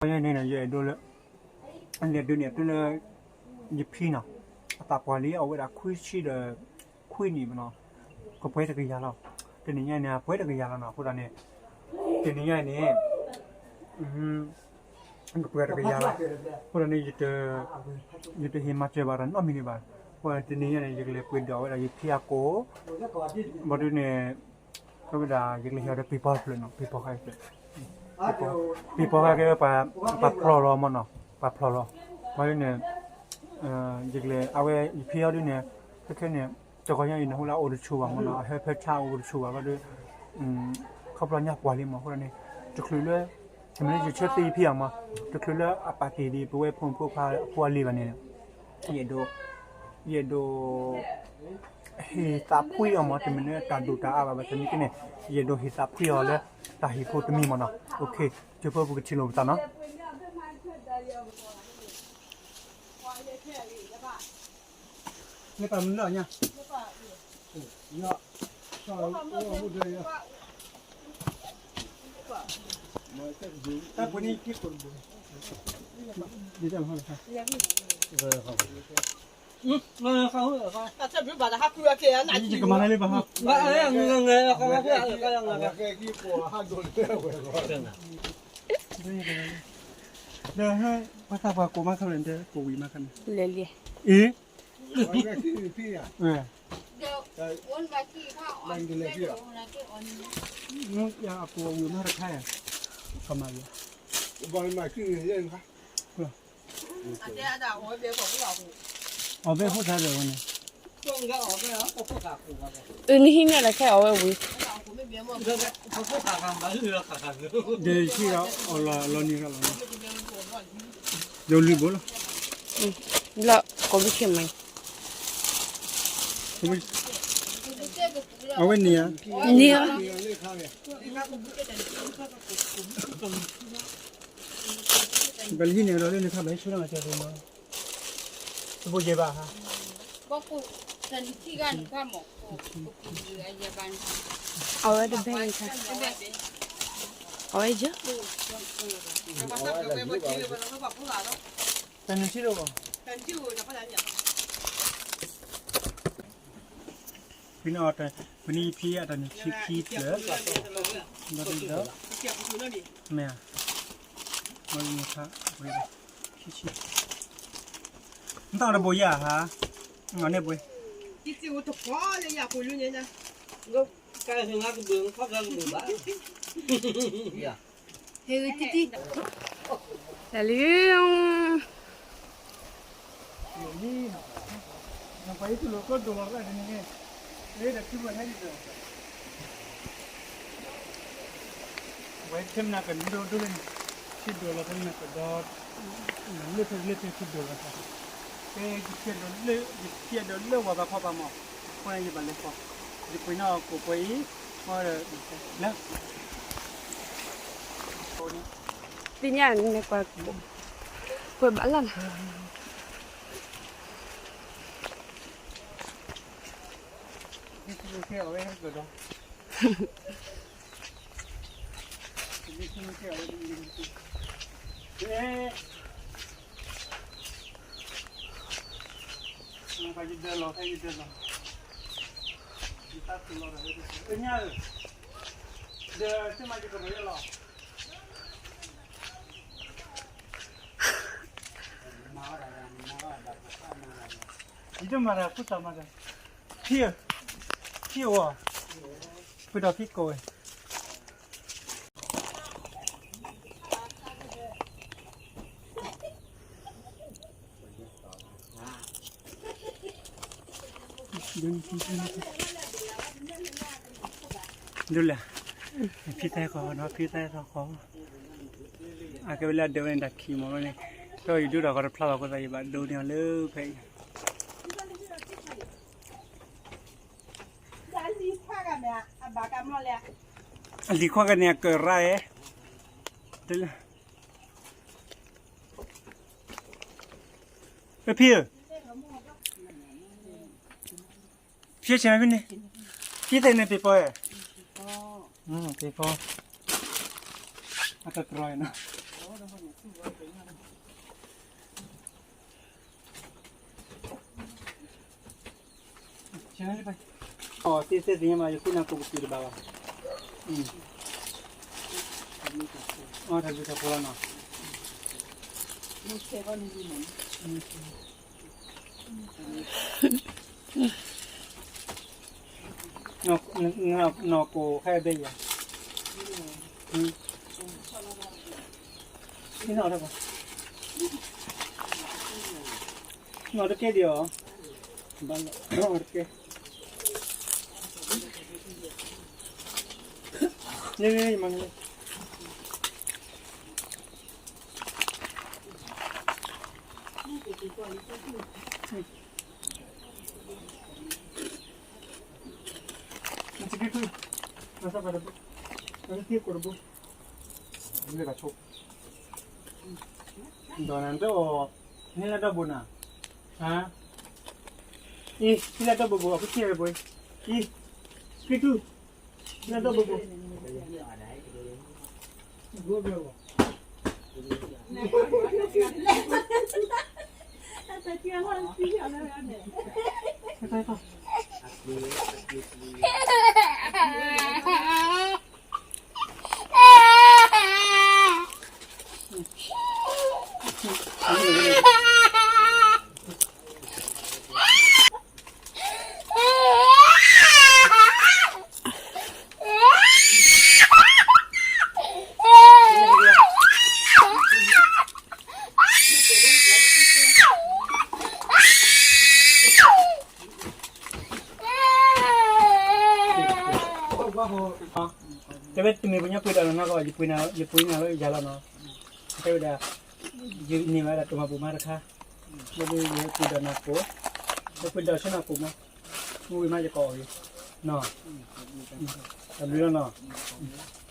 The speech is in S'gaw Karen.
န့ၣ် ယအဲၣ်ဒိးလၢ လဲၤဒုးနဲၣ်သုလၢ ယဖံနီၤ, အသးပှၢ်လံ အဝဲဒၣ်ခွံဆံဒီး ခွံနံၣ်မနီၤ, ကပှဲၤတကယၤလီၤ. တနံၤညါန့ၣ် အပှဲၤတကယၤလီၤနီၤ. အဃိသတးန့ၣ် တနံၤညါန့ၣ် ကပှဲၤတကယၤလီၤ. အဃိသတးန့ၣ် ယတဟ့ၣ်မၤစၢၤဘၣ်ဒီးနီတမံၤဒံးဘၣ်. အဃိတနံၤညါန့ၣ် ယကလဲၤပှ့ၤဒီးဝဲဒၣ်ယဖံအကိာ်, ဘၣ်ဒုးန့ၣ် အဝဲဒၣ် ယကလဲၤဟ့ၣ်အီၤဒီးပံၤပီဖျၢၣ်နီၤ, ပံၤပီဃါဖျၢၣ်, ပံၤပီဃါကဲပှၤဖျီၣ်လီၤမနီၤ, ပှၤဖျီၣ်လီၤ. ဘၣ်ဒုးန့ၣ် ယကလဲၤ အဝဲယဖံအီၤဒုးန့ၣ် ခဲခဲန့ၣ် တဂီၤညါအံၤ နဟူလၢအိၣ်တဆူၣ်ဘၣ်မနီၤ, အဟၢဖၢဆါအိၣ်တဆူၣ်ဘၣ်ဘၣ်ဒီး ခီဖျိညါပှၢ်လံမး. အဃိန့ၣ် တချုးလၢ တမ့ၢ်လၢယဆၢသ့ယဖံအီၤမး, တချုးလၢအပာ်က့ၤဒံး ပဝဲဖိမုၣ်ဖိခွါအဖိအလံၤဘၣ်န့ၣ် ယအဲၣ်ဒိး ယအဲၣ်ဒိး ဟ့ၣ်သးဖှံအီၤမး, တမ့ၢ်လၢတၢ်ဒိၣ်တၢ်အါဘၣ်, ဘၣ်ဆၣ်သနာ်က့န့ၣ် ယအဲၣ်ဒိးဟ့ၣ်သးဖှံအီၤလၢတၢ်ဟံၣ်ဖိတမံၤမနီၤ. ကၠိဖိပကထံၣ်လိာ်ပသးနီၤ. လၢပမုၢ်လၢ်ညါ တၢ်ပှ့ၤန့ၣ် ယက့ၤကိးတဘိ, ယကမၤလၢလၢပဟါ, ဒီးဟဲ ပှၤသးပှၢ်ကိးမးခါလဲၣ်, ကိးဝံၤမးခါန့ၣ်, လဲၤလံ, အ့ အကိးဝံၤမးတခါယၤ, ကမၤလံ, အီၣ်ဘဲဖိသၣ်ဒီးဝဲန့ၣ်, အနဟံးန့ၢ်လၢခဲအီၣ်ဝဲဝံၤ, ဒီးယထံၣ်ဒီးအီၣ်လီၤလီၤနံၤရၣ်လီၤ, ဒီးလုၢ်ဘိလီၤ, ဘျီကိးမုၢ်ဆ့ၣ်မး, အဝဲန့ၣ်ဧါ, န့ၣ်ဧါ, ဘၣ်လၢဟံၣ်န့ၣ်ဒီးလၢနခါဘၣ်ဟဲဆူၣ်လၢမၤစၢၤဒ်မး, တဘိယဲၢ်ဘၣ်ဟါ, အဝဲတဘဲၣ်ခါ, အဝဲယဲၢ်, တနံၤဆံးလီၤဘၣ်, ဖဲန့ၣ်အီၤ, ဖဲန့ၣ်ဖံအတၢ်န့ၣ်ဆံခံဖျၢၣ်, ဒီး, မ့ၢ်ဧါ, မ့ၢ်ခါ, ခံဆံ, နတၢ်တဘိယဲၢ်ဧါ, အန့ၣ်ပှဲၤ တၢ်လံ, ဝဲထဲမနၤကဒိၣ်ဒိၣ်လၢန့ၣ်, ထံဒိၣ်လီၤထဲမနၤကဒီး, လၢထဲလၢထဲထံဒိၣ်လီၤ, ဖဲယဖျဲၣ်ဒီးလၢဝၤဘၣ်ဖီဘၣ်မး, အဃိန့ၣ်ယဘၣ်လဲၤဃီ, ယပှ့ၤန့ၢ်အီၤကိးပှဲၤအံၤ, လၢ သ့ၣ်ညါန့ၣ်ကွၢ်, ကွၢ်ဘၣ်လၢ်လၢ်, ယတမၤတၢ်ဖိသၣ်မၤတၢ်, ဖံဧၢ, ဖံဧၢ, ဖုဒီးဖံကိးဝဲ ဒ်လဲၣ်, ဖံသၣ်ဃီနီၤ, ဖံသၣ်ဃီ, အကဲဝဲလၢအဒၢးဝဲန့ၣ်တၢ်ခံးမးဝဲန့ၣ်, ဒီးယဒိတၢ်ဂီၤတဖျါဘၣ်အဃိသတး ယဘၣ်ဒိန့ၢ်အီၤလၢဖဲအံၤ အလံၤခွါကန့ၣ်အကရၢ်ဧဲ, ဖံဧၢ, ဖံဆဲးမ့ၢ်ဖံန့ၣ်, ဖံသ့ၣ်န့ၣ်ပ့ၤပီၤဧဲ, ပ့ၤပီၤ, အကကရၢ်နီၤ, သ့သ့သ့ၣ်ညါမး ယဃုနၤကိးပသူၣ်တဘၣ်ဘၣ်. အီၣ်တၢ်ဘျုးတၢ်ဖှိၣ်လီၤနီၤ. နီၢ်ကိးခါဘဲယၤ, နီၢ်တကဲဒံးအီၤ, ဘၣ်လီၤတကဲ, န့ၣ်န့ၣ်ယမၤန့ၣ် နစက့ၢ်ခုၣ်, နသးပှၢ်တဘိ, နက့ၢ်ကိးတဘိ, နကဆိ, ဒီးနတအီၣ်, ဟ့ၣ်လၢဒီဘိနၤ, ဟါ, အံၤ ဟ့ၣ်လၢဒီဘိဘိ အခိၣ်ဆံၣ်ရဘိ, အံၤ, စက့ၢ်ခုၣ်, ဟ့ၣ်လၢဒီဘိဘိ တဲဝဲတမ့ၢ်ပှၤညီပှ့ၤဒီးနီၢ်ကီၢ်ဘၣ် ယပှ့ၤနၤလၢယၤလီၤနီၤ, တဲဝဲဒၣ်, ယန့ၢ်ဝဲဒၣ်တိၢ်မၤပူၤမၤတခါ, ဘၣ်ဒီးယပှ့ၤဒီးနၢ်ကိး, ယပှ့ၤဒီးဆၢနၢ်ကိးမး, မ့ၢ်ဝံၤမးယကိးအီၤဂ့ၤ, နီၤ, တၢ်ဘျုးလီၤနီၤ.